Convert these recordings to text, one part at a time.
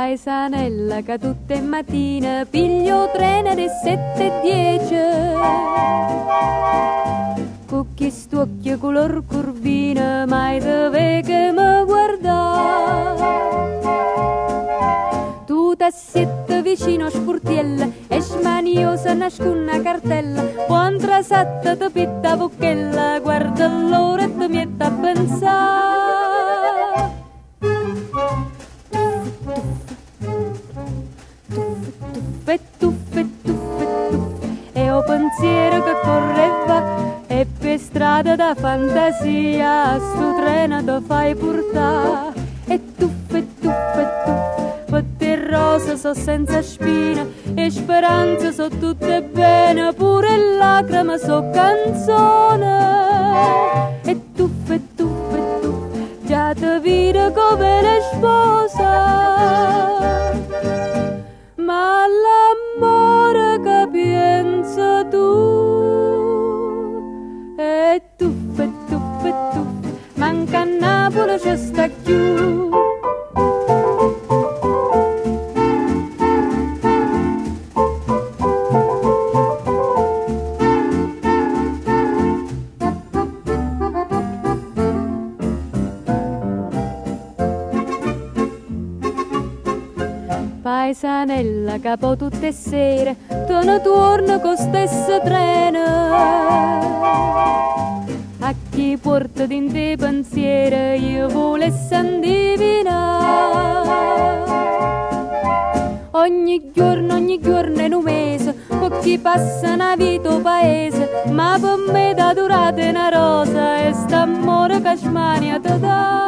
Paesanella che tutte 'e matine piglia 'o treno d' 'e 7:10. Cu chist'uocchie color curvino mai te veco 'e me guardà. Tu t'assiette vicino 'o spurtiello e smaniosa nascunne 'a cartella, po' antrasatta te pitta 'a vucchella, guarda l'ora e te miette a penzà. Tuff, e tuff, e tuff, e tuff, e 'o pensiero che corre e va e pe' strada da fantasia stu treno te fai purtà. E tuff, e tuff, e tuff, pe' te rose so' senza spina e speranze so' tutte bene, pure 'e lacrime so' canzone. E tuff, e tuff, e tuff, già te vire come ne sposa. Ma l'amore che piensa tu e tuff, e tuff, e tuff, manca a Napoli ce sta cchiù. Paesanella che po' tutte 'e sere te ne tuorne co' stesso treno. A chi puorte dint' 'e pensiere io vulesse andivinà. Ogni giorno, ogni giorno è nu mese, per chi passa una vita 'o paese, ma per me da durata è una rosa e st'amore che smania te dà.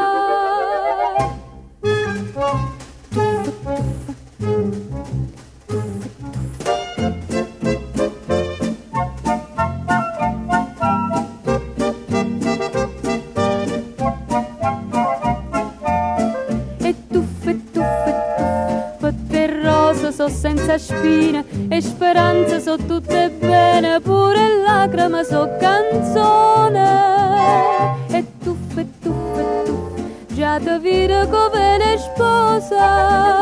E tuff, e tuff, e tuff, per te rose so senza spine e speranze so tutte bene, pure lacrime so canzone. E tuff, e tuff, e tuff, già te vire come ne sposa.